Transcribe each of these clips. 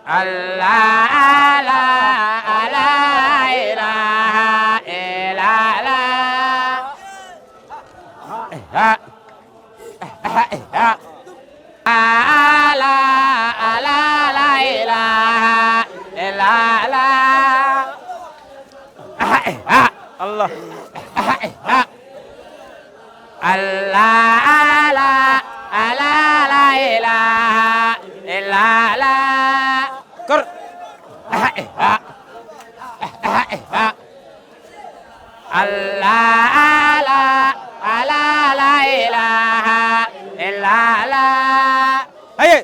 Allah la la ilaha illa Allah. Ha ha la la la ilaha illa Allah. Allah Allah la la la ilaha illa Allah. Kor. Allah la la la ilaha illa Allah. Haye.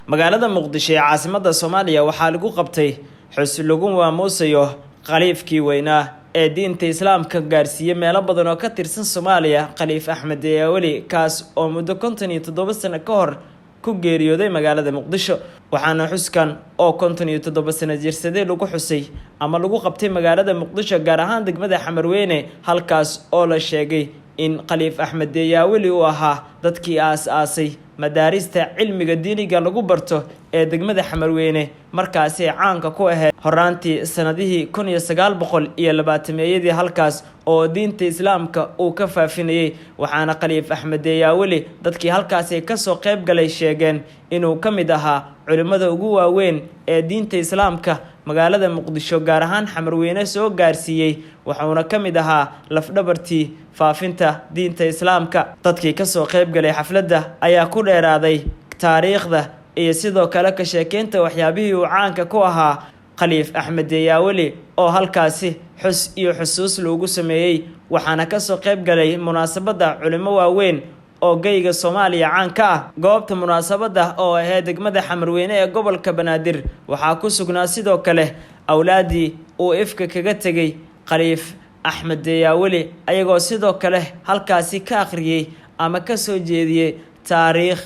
Magaalada Muqdisho ee caasimadda Soomaaliya waxaa lagu qabtay xus lagu maamuusayo khaliifkii weynaa ee diinta Islaamka gaarsiiyey meelo badan oo ka tirsan Soomaaliya, Khaliif Axmed Deyaaweli, kaas oo muddo 57 sano ka hor ku geeriyooday magaalada Muqdisho. Waxaana xuskan oo 57 sano jirsaday lagu xusay ama lagu qabtay magaalada Muqdisho, gaar ahaan degmada Xamarweyne, halkaas oo la sheegay in Khaliif Axmed Deyaaweli uu ahaa dadkii aas-aasay madaarista cilmiga diiniga lagu barto ee degmada Xamarweyne, markaasi ay caanka ku ahayd horaantii sanadihii 1920-meeyadii, halkaas oo diinta Islaamka uu ka faafinayay. Waxaana Khaliif Axmed Deyaaweli dadkii halkaasi kasoo qayb galay sheegeen inuu ka mid ahaa culimmada ugu waaweyn ee diinta Islaamka magaalada Muqdisho, gaar ahaan Xamarweyne, soo gaarsiiyey, wuxuuna ka mid ahaa lafdhabartii faafinta diinta Islaamka. Dadkii kasoo qayb galay xafladda ayaa ku dheeraaday taariikhda iyo sidoo kale ka sheekeynta waxyaabihii uu caanka ku ahaa Khaliif Axmed Deyaaweli oo halkaasi xus iyo xusuus loogu sameeyey. Waxaana kasoo qayb galay munaasabadda culimo waaweyn oo geyga Soomaaliya caan ka ah. Goobta munaasabadda oo ahayd degmada Xamarweyne ee gobolka Banaadir waxaa ku sugnaa sidoo kale awlaaddii uu ifka kaga tegay Khaliif Axmed Deyaaweli, ayagoo sidoo kale halkaasi ka akhriyey ama ka soo jeediyey taariikh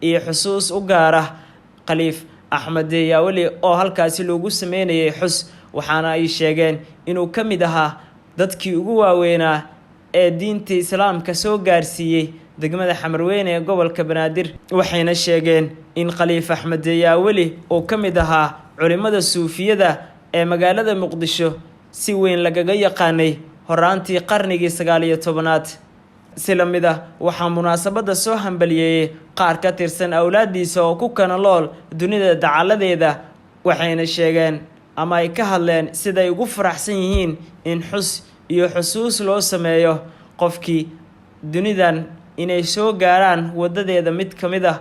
iyo xusuus u gaara Khaliif Axmed Deyaaweli oo halkaasi loogu sameynayay xus. Waxaana ay sheegeen inuu ka mid ahaa dadkii ugu waaweynaa ee diinta Islaamka soo gaarsiiyey degmada Xamarweyne ee gobolka Banaadir. Waxayna sheegeen in Khaliif Axmed Deyaaweli uu ka mid ahaa culimmada suufiyada ee magaalada Muqdisho si weyn lagaga yaqaanay horaantii qarnigii 19aad. Si la mid ah waxaa munaasabadda soo hambaliyeeyey qaar ka tirsan awlaaddiisa oo ku kana lool dunida dacaladeeda, waxayna sheegeen ama ay ka hadleen siday ugu faraxsan yihiin in xus iyo xusuus loo sameeyo qofkii dunidan inay soo gaaraan waddadeeda mid ka mid ah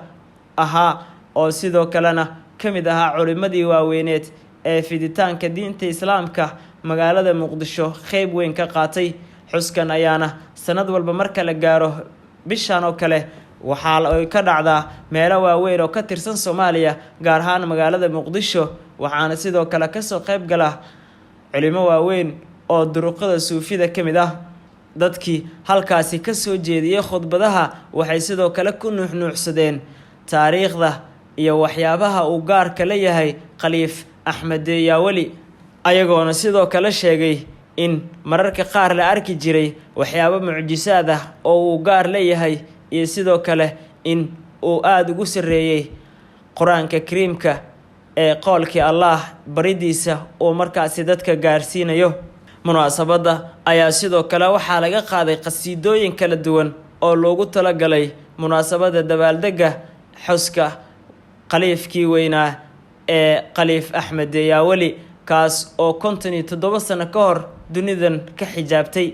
ahaa, oo sidoo kalena ka mid ahaa culimmadii waaweyneed ee fiditaanka diinta Islaamka magaalada Muqdisho qeyb weyn ka qaatay. Xuskan ayaana sanad walba marka la gaaro bishan oo kale waxaa ay ka dhacdaa meelo waaweyn oo ka tirsan Soomaaliya, gaar ahaan magaalada Muqdisho. Waxaana sidoo kale kasoo qayb gala culimo waaweyn oo duruqada suufida ka mid ah. Dadkii halkaasi kasoo jeediyey khudbadaha waxay sidoo kale ku nuuxnuuxsadeen taariikhda iyo waxyaabaha uu gaarka la yahay Khaliif Axmed Deyaaweli, ayagoona sidoo kale sheegay in mararka qaar la arki jiray waxyaabo mucjisaad ah oo uu gaar leeyahay, iyo sidoo kale in uu aada ugu sarreeyey Qur-aanka Kariimka ee qoolkii Allah baridiisa uu markaasi dadka gaarsiinayo. Munaasabadda ayaa sidoo kale waxaa laga qaaday qasiidooyin kala duwan oo loogu talagalay munaasabadda dabaaldegga xuska khaliifkii weynaa ee Khaliif Axmed Deyaaweli, kaas oo 57 sano ka hor dunidan ka xijaabtay.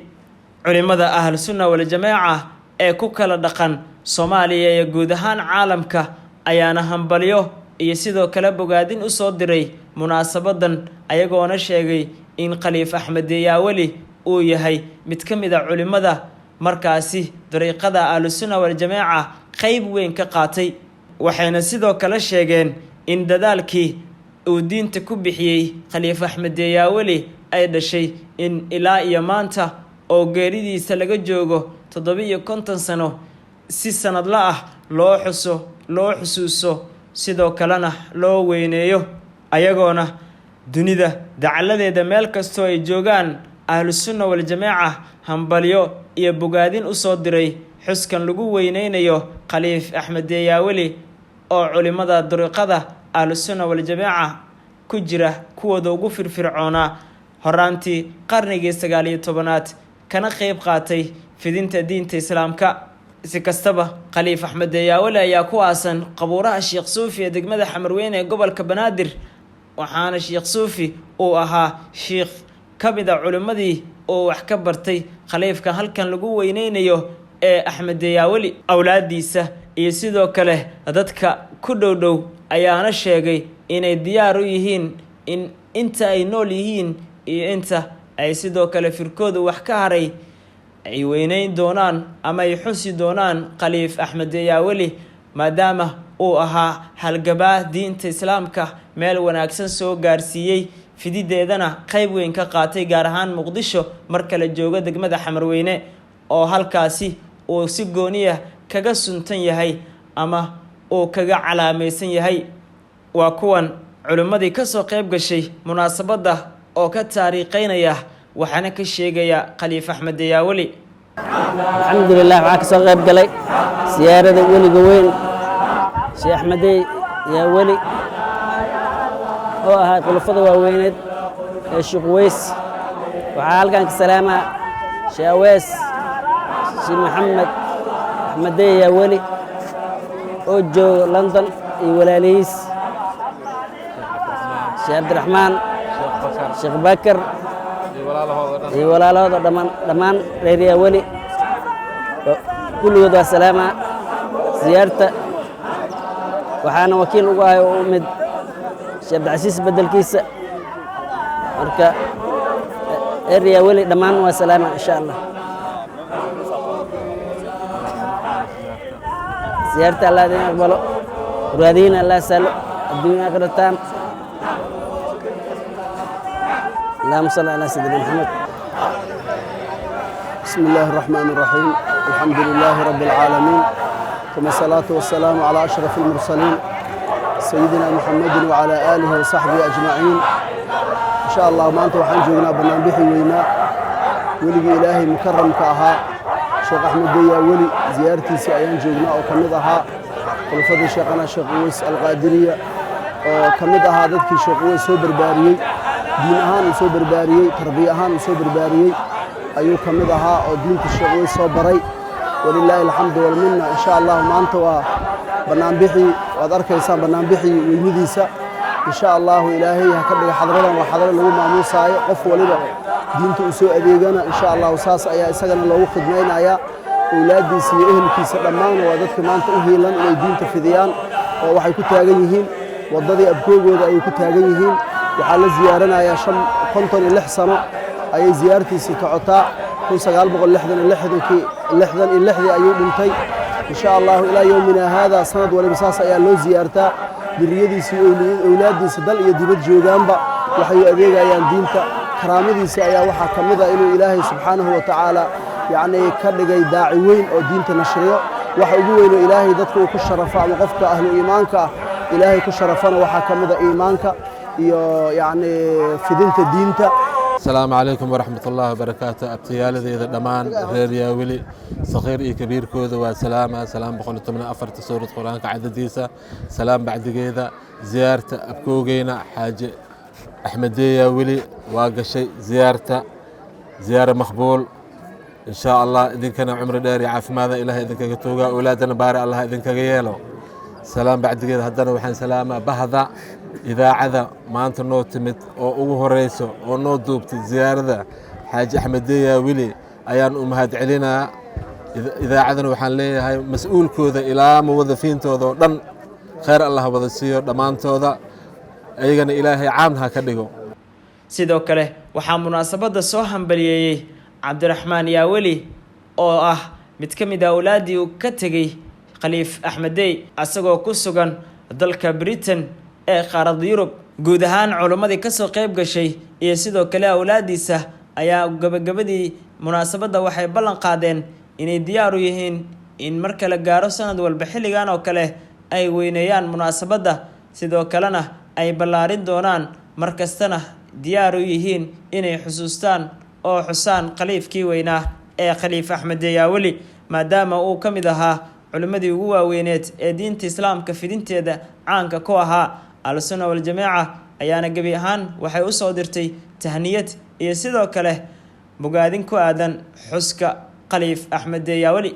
Culimada Ahlusunna Waljamaaca ee ku kala dhaqan Soomaaliya iyo guud ahaan caalamka ayaana hambalyo iyo sidoo kale bogaadin usoo diray munaasabadan, ayagoona sheegay in Khaliif Axmed Deyaaweli uu yahay mid ka mid a culimada markaasi dariiqada Ahlusunna Waljamaaca qeyb weyn ka qaatay. Waxayna sidoo kale sheegeen in dadaalkii uu diinta ku bixiyey Khaliif Axmed Deyaaweli ay dhashay in ilaa iyo maanta oo geeridiisa laga joogo 57 sano si sanadla ah loo xuso, loo xusuuso. Sidoo kalena loo weyneeyo, ayagoona dunida dacaladeeda meel kastoo ay joogaan Ahlusunna Waljamaaca hambalyo iyo bogaadin u soo diray xuskan lagu weyneynayo Khaliif Axmed Yaaweli, oo culimada dariiqada Ahlusunna Waljamaaca ku jira kuwooda ugu firfircoonaa horaantii qarnigii 19aad, kana qeyb qaatay fidinta diinta Islaamka. Si kastaba, Khaliif Axmed Yaaweli ayaa ku aasan qabuuraha Sheekh Suufi ee degmada Xamarweyne ee gobolka Banaadir, waxaana Sheekh Suufi uu ahaa shiikh ka mid a culimmadii oo wax ka bartay khaliifka halkan lagu weyneynayo ee Axmed Yaaweli. Awlaadiisa iyo sidoo kale dadka ku dhow dhow ayaana sheegay inay diyaar u yihiin in inta ay nool yihiin iyo inta ay sidoo kale firkoodu wax ka haray ay weyneyn doonaan ama ay xusi doonaan Khaliif Axmed Yaaweli, maadaama uu ahaa halgabaa diinta Islaamka meel wanaagsan soo gaarsiiyey, fidideedana qeyb weyn ka qaatay, gaar ahaan Muqdisho marka la joogo degmada Xamarweyne oo halkaasi uu si gooniya kaga suntan yahay ama uu kaga calaamaysan yahay. Waa kuwan culimmadii kasoo qeyb gashay munaasabadda oo ka taariikheynaya, waxaana ka sheegaya Khaliif Axmed Yaaweli. Alxamdulilah, waxaa ka soo qayb galay siyaarada weliga weyn Sheekh Axmedey Yaa Weli, oo ahaa khulafada waaweyneed ee Sheekh Uweys. Waxaa halkan ka salaamaa Sheekh Aweys Sheekh Maxamed Axmedey Yaa Weli oo jooga London iyo walaalihiis Sheekh Cabdiraxmaan, Sheekh Bakar iyo walaalahooda dhammaan, dhammaan reer Yaa Weli kulligood waa salaamaa. Siyaarta waxaana wakiil ugu ahay oo u mid Sheekh Cabdicasiis beddelkiisa. Marka reer Yaa Weli dhammaan waa salaama, insha Allah. Siyaarta Allah idin aqbalo, muraadihiina Allah salo adduunya aakhirataan. اللهم صل على سيدنا محمد. بسم الله الرحمن الرحيم، الحمد لله رب العالمين، ثم الصلاة والسلام على أشرف المرسلين سيدنا محمد وعلى آله وصحبه أجمعين. إن شاء الله maanta waxaan joognaa banaanbixi weynaa weligii Ilaahay mukaramka ahaa Sheekh Axmed Deyaa Weli ziyaartiisii ayaan joognaa, oo ka mid ahaa khulafadii Sheekhana Sheekh Uweys Alqaadiriya, oo ka mid ahaa dadkii Sheekh Uweys soo barbaariyey, diin ahaan uu soo barbaariyey, tarbiya ahaan uu soo barbaariyey ayuu ka mid ahaa, oo diinta Sheekh Uweys soo baray. Walilaahi alxamdu walminna. Insha Allah maanta waa banaanbixii, waad arkaysaan banaanbixii weynidiisa. Insha Allahu Ilaahay ha ka dhiga xadradan waa xadro lagu maamuusaayo. Qof waliba diinta uu soo adeegana, insha Allahu saas ayaa isagana loogu khidmaynayaa. Owlaaddiisa iyo ehelkiisa dhammaan waa dadka maanta u hiilan inay diinta fidiyaan, oo waxay ku taagan yihiin waddadii abkoogooda ayay ku taagan yihiin. Waxaa la ziyaaranayaa 56 sano ayay ziyaartiisii socotaa. 1966kii, 66dii ayuu dhintay. Insha Allahu ilaa yowmina haada sanad waliba saas ayaa loo ziyaartaa. Duriyadiisa iyo owlaaddiisa dal iyo dibad joogaanba waxay u adeegayaan diinta. Karaamadiisa ayaa waxaa ka mid a inuu Ilaahay subxaanahu wa tacaala yacnii ka dhigay daaci weyn oo diinta nashriyo. Waxa ugu weyn oo Ilaahay dadka uu ku sharafo ama qofka ahlu iimaanka ah Ilaahay ku sharafana waxaa ka mid a iimaanka iyo yacnii fidinta diinta. Asalaamu calaykum waraxmat ullahi wabarakaatu. Abtiyaaladeyda dhammaan reer Yaaweli, sakhiir iyo kabiirkooda, waa salaama salaam 114-ta suurad Qur-aanka cadadiisa. Salaam bacdigeeda, ziyaarta abkoogeyna Xaaji Axmedee Yaaweli waa gashay ziyaarta, ziyaara maqbuul in shaa Allah. Idinkana cumri dheer iyo caafimaada Ilaah idinkaga toogaa, owlaadana baari Allah idinkaga yeelo. Salaam bacdigeeda, haddana waxaan salaamaa bahda idaacada maanta noo timid oo ugu horeyso oo noo duubtay ziyaarada Xaaji Axmed Deeyaa Weli ayaan u mahad celinaa. Idaacadana waxaan leeyahay mas-uulkooda ilaa muwadafiintooda oo dhan khayr Allah wada siiyo dhammaantooda, ayagana Ilaahay caam ha ka dhigo. Sidoo kale waxaa munaasabadda soo hambaliyeeyey Cabdiraxmaan Yaaweli, oo ah mid ka mid ah awlaaddii uu ka tegey Khaliif Axmedey, isagoo ku sugan dalka Britain ee qaaradda Yurub. Guud ahaan culimmadii kasoo qayb gashay iyo sidoo kale awlaaddiisa ayaa gabagabadii munaasabadda waxay ballan qaadeen inay diyaar u yihiin in marka la gaaro sanad walba xilligan oo kale ay weyneeyaan munaasabadda, sidoo kalena ay ballaarin doonaan, markastana diyaar u yihiin inay xusuustaan oo xusaan khaliifkii weynaa ee Khaliif Axmed Yaaweli, maadaama uu ka mid ahaa culimmadii ugu waaweyneed ee diinta islaamka fidinteeda caanka ku ahaa. Ahlusunna Waljamaaca ayaana gebi ahaan waxay usoo dirtay tahniyad iyo sidoo kale bogaadin ku aadan xuska Khaliif Axmed Yaaweli.